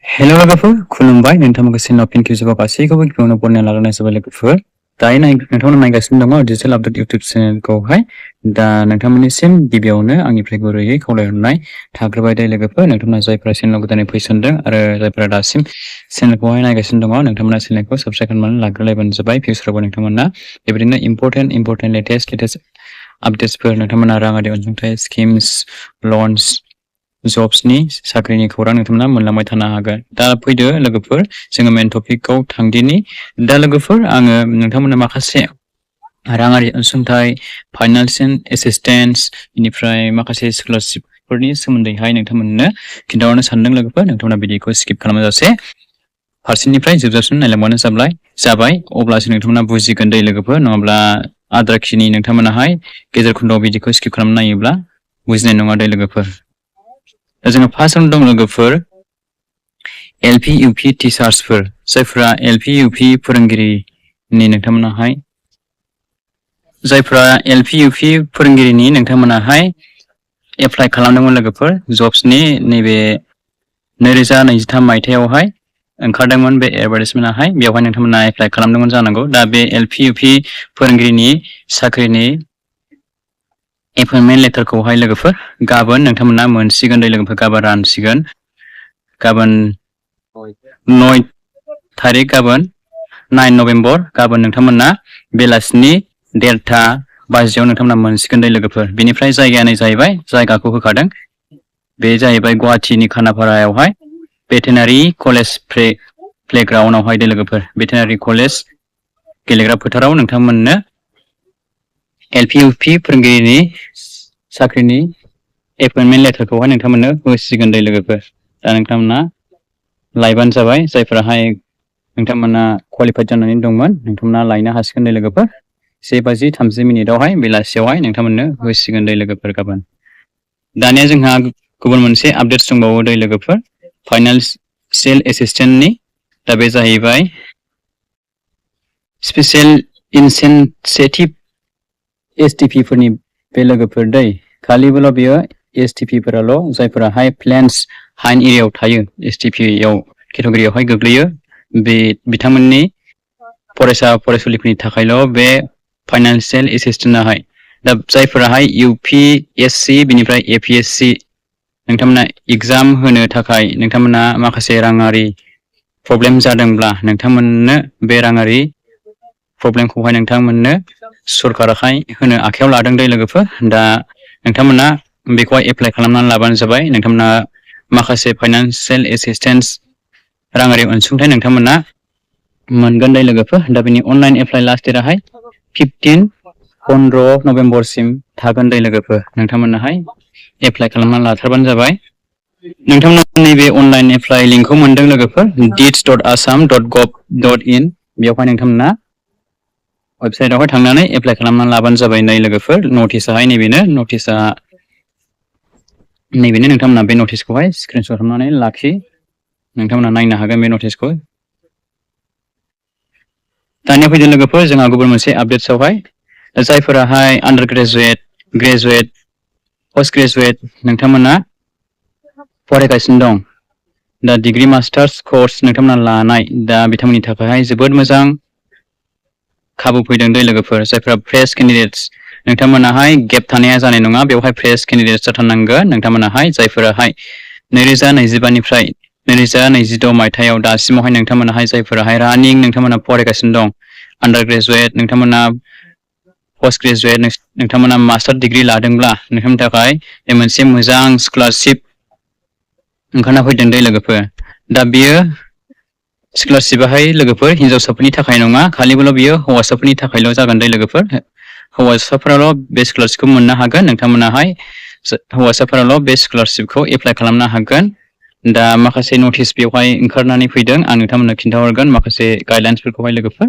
Hello लोगोफोर खुलुमबाय नोंथांमोनखौ channel pin किउजोबाव गासैखौबो गिबियावनो बरायना लानाय जाबाय लोगोफोर दायो नोंथांमोना नायगासिनो दङ डिजिटेल आपडेट इउटिउब चेनेलखौहाय दा नोंथांमोननिसिम गिबियावनो आंनिफ्राय गुरैयै खावलायहरनाय थाग्रोबाय दे लोगोफोर नोंथांमोना जायफोरा चेनेलाव गोदानै फैसनदों आरो जायफोरा दासिम चेनेलखौहाय नायगासिनो दङ नोंथांमोना चेनेलखौ साबस्क्राइब खालामनानै लाग्रोलायबानो जाबाय फिउचारावबो नोंथांमोना बेबायदिनो इम्पोर्टेन्ट लेटेस्ट आपडेट्सफोर नोंथांमोना राङारि अनसुंथाइ स्किम्स लन्स जब्सनि साख्रिनि खौरां नोंथांमोना मोनलांबाय थानो हागोन दा फैदो लोगोफोर जोङो मेन टपिकआव थांदिनि दा लोगोफोर आङो नोंथांमोननो माखासे राङारि अनसुंथाइ फाइनान्सियेल एसिस्टेन्स बेनिफ्राय माखासे स्कलारशिपफोरनि सोमोन्दैहाय नोंथांमोननो खिन्थाहरनो सानदों लोगोफोर नोंथांमोना भिडिअखौ स्किप खालामाजासे फारसेनिफ्राय जोबजासिम नायलांबानो जाबाय अब्लासो नोंथांमोना बुजिगोन दै लोगोफोर नङाब्ला आद्राखिनि नोंथांमोनाहाय गेजेर खन्दआव भिडिअखौ स्किप खालामना नायोब्ला बुजिनाय नङा दै लोगोफोर दा जोङो फार्स्टआवनो दं लोगोफोर एलपि इउपि टिचार्सफोर जायफ्रा एलपि इउपि फोरोंगिरिनि नोंथांमोनाहाय जायफ्रा एलपि इउपि फोरोंगिरिनि नोंथांमोनाहाय एप्लाइ खालामदोंमोन लोगोफोर जब्सनि नैबे 2023 मायथाइयावहाय ओंखारदोंमोन बे एडभार्टाइजमेन्टआहाय बेवहाय नोंथांमोना एप्लाइ खालामदोंमोन जानांगौ दा बे एलपि इउपि फोरोंगिरिनि साख्रिनि एपइन्टमेन्ट लेटारखौहाय लोगोफोर गाबोन नोंथांमोना मोनसिगोन दै लोगोफोर गाबोन रानसिगोन गाबोन 9 थारिख गाबोन 9 नभेम्बर गाबोन नोंथांमोना बेलासिनि 1:30 बाजियाव नोंथांमोना मोनसिगोन दै लोगोफोर बेनिफ्राय जायगायानो जाहैबाय जायगाखौ होखादों बे जाहैबाय गुवाहाटीनि खानापारायावहाय भेटेनारि कलेज प्लेग्राउन्डआवहाय दै लोगोफोर भेटेनारि कलेज गेलेग्रा फोथाराव नोंथांमोननो एलपि इउपि फोरोंगिरिनि साख्रिनि एपइन्टमेन्ट लेटारखौहाय नोंथांमोननो होसिगोन दै लोगोफोर दा नोंथांमोना लायबानो जाबाय जायफोराहाय नोंथांमोना क्वालिफाइड जानानै दंमोन नोंथांमोना लायनो हासिगोन दै लोगोफोर 1:30 बेलासियावहाय नोंथांमोननो होसिगोन दै लोगोफोर गाबोन दानिया जोंहा गुबुन मोनसे आपडेट्स दंबावो दै लोगोफोर फाइनान्सियेल एसिस्टेन्टनि दा बे जाहैबाय स्पेसियेल इनसेन्सिटिभ एसटिपि फोरनि बे लोगोफोर दै खालिबोल' बेयो एसटिपि फोराल' जायफोरा हाइ प्लेन्स हाइन एरियायाव थायो एसटिपियाव केटेगरियावहाय गोग्लैयो बे बिथांमोननि फरायसुलिफोरनि थाखायल' बे फाइनान्सियेल एसिस्टेन्टआहाय दा जायफोराहाय UPSC बिनिफ्राय APSC नोंथांमोना एग्जाम होनो थाखाय नोंथांमोना माखासे राङारि प्रब्लेम जादोंब्ला नोंथांमोननो बे राङारि प्रब्लेमखौहाय नोंथांमोननो सरकाराहाय होनो आखायाव लादों दै लोगोफोर दा नोंथांमोना बेखौहाय एप्लाइ खालामनानै लाबानो जाबाय नोंथांमोना माखासे फाइनान्सियेल एसिस्टेन्स राङारि अनसुंथाइ नोंथांमोना मोनगोन दै लोगोफोर दा बेनि अनलाइन एप्लाइ लास्ट डेटआहाय 15 नभेम्बरसिम थागोन दै लोगोफोर नोंथांमोनाहाय एप्लाइ खालामनानै लाथारबानो जाबाय नोंथांमोना नैबे अनलाइन एप्लाइ लिंकखौ मोनदों लोगोफोर deeds.assam.gov.in बेवहाय नोंथांमोना वेबसाइटआवहाय थांनानै एप्लाइ खालामनानै लाबानो जाबाय नै लोगोफोर नटिसआहाय नैबेनो नोंथांमोना बे नटिसखौहाय स्क्रिनशट खालामनानै लाखि नोंथांमोना नायनो हागोन बे नटिसखौ दानिया फैदो लोगोफोर जोंहा गुबुन मोनसे आपडेट्सआवहाय जायफोराहाय आन्डार ग्रेजुवेट पोस्ट ग्रेजुवेट नोंथांमोना फरायगासिनो दं दा डिग्री मास्टार्स कर्स नोंथांमोना लानाय दा बिथांमोननि थाखायहाय जोबोद मोजां खाबु फैदों दै लोगोफोर जायफोरा फ्रेश केन्डिडेट्स नोंथांमोनाहाय गेप थानाया जानाय नङा बेवहाय फ्रेश केन्डिडेट्स जाथारनांगोन नोंथांमोनाहाय जायफोराहाय 2025निफ्राय 2026 मायथाइयाव दासिमावहाय नोंथांमोनाहाय जायफोराहाय रानिं नोंथांमोना फरायगासिनो दं आन्डार ग्रेजुवेट नोंथांमोना पोस्ट ग्रेजुवेट नोंथांमोना मास्टार डिग्री लादोंब्ला नोंथांमोननि थाखाय बे मोनसे मोजां स्कलारशिप ओंखारना फैदों दै लोगोफोर दा बियो स्कलारशिपआहाय लोगोफोर हिन्जावसाफोरनि थाखाय नङा खालिबोल' बियो हौवासाफोरनि थाखायल' जागोन दै लोगोफोर हौवासाफोराल' बे स्कलारशिपखौ मोननो हागोन नोंथांमोनाहाय हौवासाफोराल' बे स्कलारशिपखौ एप्लाइ खालामनो हागोन दा माखासे नटिस बेवहाय ओंखारनानै फैदों आं नोंथांमोननो खिन्थाहरगोन माखासे गाइडलाइन्सफोरखौहाय लोगोफोर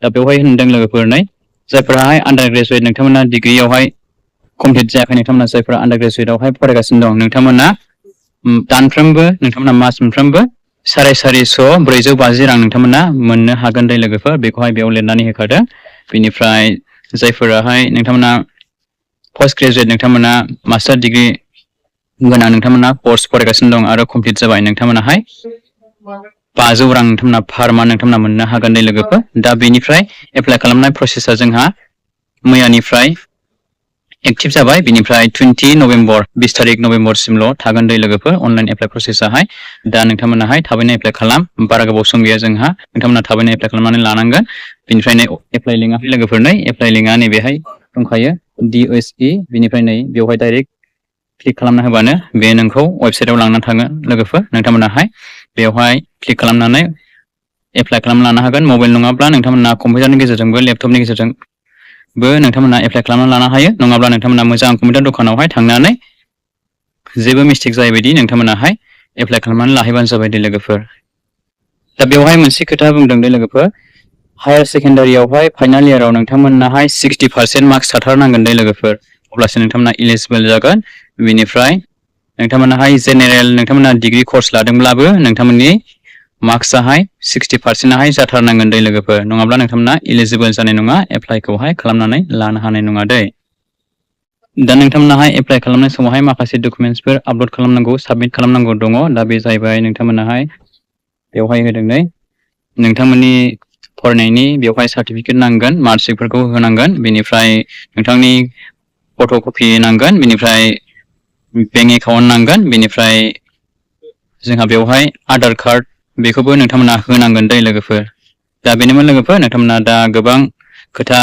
दा बेवहाय होनदों लोगोफोरनै जायफोराहाय आन्डार ग्रेजुवेट नोंथांमोना डिग्रीयावहाय कमप्लिट जायाखै नोंथांमोना जायफोरा आन्डार ग्रेजुवेटआवहाय फरायगासिनो दं नोंथांमोना दानफ्रोमबो नोंथांमोना मास मोनफ्रोमबो 450 रां नोंथांमोना मोननो हागोन दै लोगोफोर बेखौहाय बेयाव लिरनानै होखादों बेनिफ्राय जायफोराहाय नोंथांमोना पोस्ट ग्रेजुवेट नोंथांमोना मास्टार डिग्री गोनां नोंथांमोना कर्स फरायगासिनो दं आरो कमप्लिट जाबाय नोंथांमोनाहाय 500 रां नोंथांमोना पार मान्थ नोंथांमोना मोननो हागोन दे लोगोफोर। दा बेनिफ्राय एप्लाइ खालामनाय प्रसेसा जोंहा मैयानिफ्राय एक्टिभ जाबाय। बिनिफ्राय 20 नभेम्बर 20 तारिख नभेम्बरसिमल' थागोन दे लोगोफोर अनलाइन एप्लाइ प्रसेसाहाय। दा नोंथांमोनाहाय थाबैनो एप्लाइ खालाम, बारा गोबाव सम गैया जोंहा, नोंथांमोना थाबैनो एप्लाइ खालामनानै लानांगोन। बिनिफ्राय नै एप्लाइ लिंकआहाय लोगोफोर नै एप्लाइ लिंकआ नैबेहाय दंखायो DSE। बिनिफ्राय नै बेवहाय डाइरेक्ट क्लिक खालामना होबानो बे नोंखौ वेबसाइटआव लांनानै थागोन लोगोफोर। नोंथांमोनाहाय बेवहाय क्लिक खालामनानै एप्लाइ खालामना लानो हागोन। मबाइल नङाब्ला नोंथांमोना कम्पिउटारनि गेजेरजोंबो लेपटपनि गेजेरजोंबो नोंथांमोना एप्लाइ खालामना लानो हायो। नङाब्ला नोंथांमोना मोजां कम्पिउटार दखानावहाय थांनानै जेबो मिस्टेक जायै बायदि नोंथांमोनाहाय एप्लाइ खालामनानै लाहैबानो जाबाय दे लोगोफोर। दा बेवहाय मोनसे खोथा बुंदों दे लोगोफोर, हायार सेकेन्डारियावहाय फाइनाल इयाराव नोंथांमोनाहाय 60% मार्क्स थाथारनांगोन दे लोगोफोर, अब्लासो नोंथांमोना इलिजिबोल जागोन। बेनिफ्राय नोंथांमोनाहाय जेनेरेल नोंथांमोना डिग्री कर्स लादोंब्लाबो नोंथांमोननि मार्क्सआहाय 60%आहाय जाथारनांगोन दे लोगोफोर, नङाब्ला नोंथांमोना इलिजिबोल जानाय नङा, एप्लाइखौहाय खालामनानै लानो हानाय नङा दै। दा नोंथांमोनाहाय एप्लाइ खालामनाय समावहाय माखासे डकुमेन्टसफोर आपल'ड खालामनांगौ, साबमिट खालामनांगौ दङ। दा बे जाहैबाय नोंथांमोनाहाय बेवहाय होदों नै नोंथांमोननि फरायनायनि बेवहाय सार्टिफिकेट नांगोन, मार्कशिटफोरखौ होनांगोन। बेनिफ्राय नोंथांनि फट'कपि नांगोन, बेनिफ्राय बेंक एकाउन्ट नांगोन, बेनिफ्राय जोंहा बेवहाय आधार कार्ड बेखौबो नोंथांमोना होनांगोन दै लोगोफोर। दा बेनोमोन लोगोफोर, नोंथांमोना दा गोबां खोथा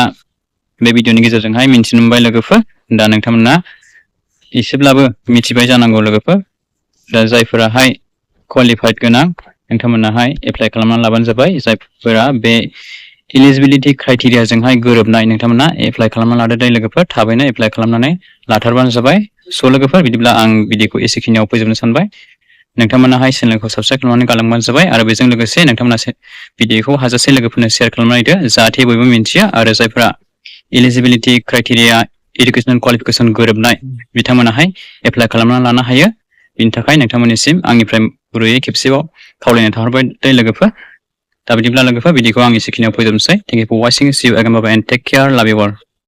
बे भिडिअनि गेजेरजोंहाय मिन्थिनो मोनबाय लोगोफोर। दा नोंथांमोना एसेब्लाबो मिथिबाय जानांगौ लोगोफोर। दा जायफोराहाय क्वालिफाइड गोनां नोंथांमोनाहाय एप्लाइ खालामनानै लाबानो जाबाय। जायफोरा बे इलिजिबिलिटि क्राइटेरियाजोंहाय गोरोबनाय नोंथांमोना एप्लाइ खालामना लादो दै लोगोफोर, थाबैनो एप्लाइ खालामनानै लाथारबानो जाबाय। स' लोगोफोर बिदिब्ला आं भिडिअखौ एसेखिनियाव फोजोबनो सानबाय। नोंथांमोनाहाय चेनेलखौ साबस्क्राइब खालामनानै गालांबानो जाबाय आरो बेजों लोगोसे नोंथांमोना भिडिअखौ हाजासे लोगोफोरनो शेयार खालामनानै होदो, जाहाथे बयबो मिन्थियो आरो जायफ्रा इलिजिबिलिटि क्राइटेरिया इडुकेसनेल क्वालिफिकेसन गोरोबनाय बिथांमोनाहाय एप्लाइ खालामनानै लानो हायो। बिनि थाखाय नोंथांमोननिसिम आंनिफ्राय गुरैयै खेबसेबाव खावलायनाय थाहरबाय दै लोगोफोर। दा बिदिब्ला लोगोफोर भिडिअखौ आं एसेखिनियाव फोजोबनोसै। Thank you for watching, see you again, bye bye and take care, love you all.